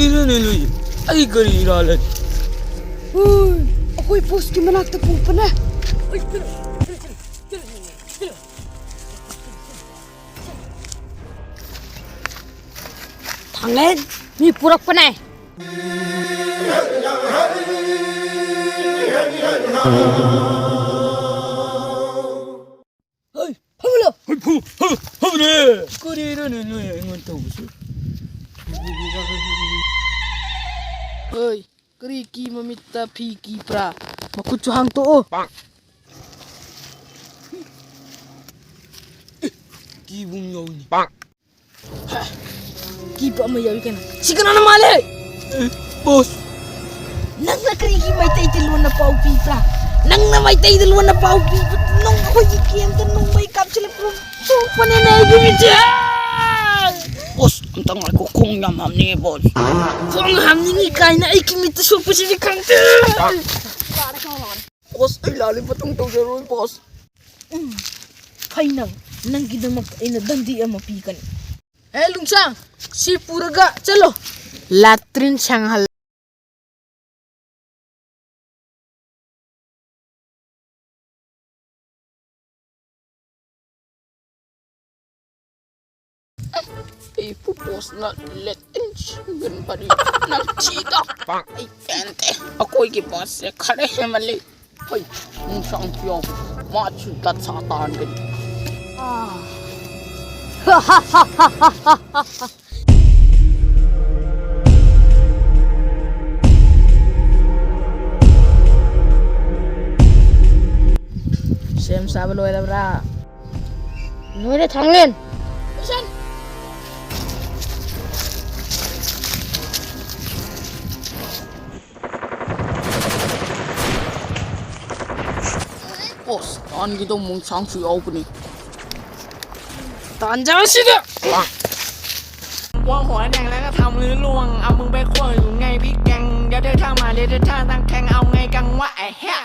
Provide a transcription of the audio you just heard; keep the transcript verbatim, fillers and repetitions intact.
ꯏꯔꯥꯜꯂꯦ, ꯏꯔꯥꯜꯂꯦ꯫ ꯑꯩ ꯀꯔꯤ ꯏꯔꯥꯜꯂꯦ? ꯍꯨꯏ, ꯑꯩꯈꯣꯏ ꯕꯣꯁꯀꯤ ꯃꯅꯥꯛꯇ ꯄꯨꯄꯅꯦ꯫ ꯊꯥꯡꯂꯦꯟ, ꯃꯤ ꯄꯨꯔꯛꯄꯅꯦ꯫ ꯍꯩ, ꯐꯝꯃꯨꯂꯣ꯫ ꯍꯩ, ꯐꯝ-, ꯐꯝ-, ꯐꯝꯃꯨꯅꯦ꯫ ꯀꯔꯤꯅꯣꯅꯦ ꯅꯣꯏ ꯑꯩꯉꯣꯟꯗ ꯇꯧꯕꯁꯤ? ꯍꯣꯏ, ꯀꯔꯤ ꯀꯤ ꯃꯃꯤꯠꯇ ꯐꯤ ꯀꯤꯕ꯭ꯔꯥ? ꯃꯈꯨꯠꯁꯨ ꯍꯥꯡꯇꯣꯛꯑꯣ꯫ ꯑꯦ, ꯀꯤꯕꯨ ꯌꯥꯎꯏꯅꯦ꯫ ꯀꯤꯕ ꯑꯃ ꯌꯥꯎꯏ ꯀꯩꯅꯣ꯫ ꯁꯤ ꯀꯅꯥꯅ ꯃꯥꯜꯂꯦ? ꯑꯦ, ꯕꯣꯁ꯫ ꯅꯪꯅ ꯀꯔꯤꯒꯤ ꯃꯩꯇꯩꯗ ꯂꯣꯟꯅ ꯄꯥꯎ ꯄꯤꯕ꯭ꯔꯥ? ꯅꯪꯅ ꯃꯩꯇꯩꯗ ꯂꯣꯟꯅ ꯄꯥꯎ ꯄꯤꯕ, ꯅꯪ ꯑꯩꯈꯣꯏꯒꯤ ꯀꯦꯝꯇ ꯅꯣꯡꯃꯩ ꯀꯥꯞꯁꯤꯜꯂꯛꯄ ꯁꯣꯛꯄꯅꯤꯅꯦ ꯑꯩꯒꯤ ꯃꯤꯠꯁꯦ꯫ ꯕꯣꯁ, ꯑꯝꯇ ꯉꯥꯏꯈꯣ, ꯈꯣꯡ ꯌꯥꯝ ꯍꯥꯝꯅꯤꯡꯉꯦ, ꯕꯣꯁ꯫ ꯈꯣꯡ ꯍꯥꯝꯅꯤꯡꯉꯤ ꯀꯥꯏꯅ ꯑꯩꯒꯤ ꯃꯤꯠꯇ ꯁꯣꯛꯄꯁꯤꯗꯤ ꯈꯪꯗꯦ꯫ ꯕꯣꯁ, ꯑꯩ ꯂꯥꯜꯂꯦ, ꯃꯇꯨꯡ ꯇꯧꯖꯔꯣꯏ, ꯕꯣꯁ꯫ ꯎꯝ, ꯐꯩ ꯅꯪ, ꯅꯪꯒꯤꯗꯃꯛꯇ ꯑꯩꯅ ꯗꯟꯗꯤ ꯑꯃ ꯄꯤꯒꯅꯤ꯫ ꯑꯦ, ꯂꯨꯡꯁꯥꯡ, ꯁꯤ ꯄꯨꯔꯒ ꯆꯠꯂꯣ꯫ ꯂꯥꯇ꯭ꯔꯤꯟ ꯁꯦꯡꯍꯜ- ꯑꯩꯕꯨ ꯕꯣꯁꯅ ꯂꯦꯇꯤꯟ ꯁꯤꯡꯒꯟꯕꯅꯤ꯫ ꯅꯪ ꯊꯤꯗ꯫ ꯑꯩ ꯄꯦꯟꯗꯦ꯫ ꯑꯩꯈꯣꯏꯒꯤ ꯕꯣꯁꯁꯦ ꯈꯔ ꯍꯦꯟꯃꯜꯂꯤ꯫ ꯍꯣꯏ, ꯅꯨꯡꯁꯥꯡꯁꯨ ꯌꯥꯎ꯫ ꯃꯥꯁꯨ ꯗꯁꯥ ꯇꯥꯍꯟꯒꯅꯤ꯫ ꯁꯦꯝ ꯁꯥꯕ ꯂꯣꯏꯔꯕ꯭ꯔꯥ? ꯂꯣꯏꯔꯦ, ꯊꯥꯡꯂꯦꯟ꯫ ꯑꯣꯁ, ꯇꯥꯟꯒꯤꯗꯣ ꯃꯣꯡꯁꯥꯡꯁꯨ ꯌꯥꯎꯕꯅꯤ꯫ ꯇꯥꯟꯖꯥꯁꯤꯗ! หัวแดงแล้วก็ทำมือล่วง เอามึงไปคั่วอยู่ไงพี่แกง เดี๋ยวเธอท่ามา เดี๋ยวเธอท่าตั้งแข่ง เอาไงกังวะไอ้เหี้ย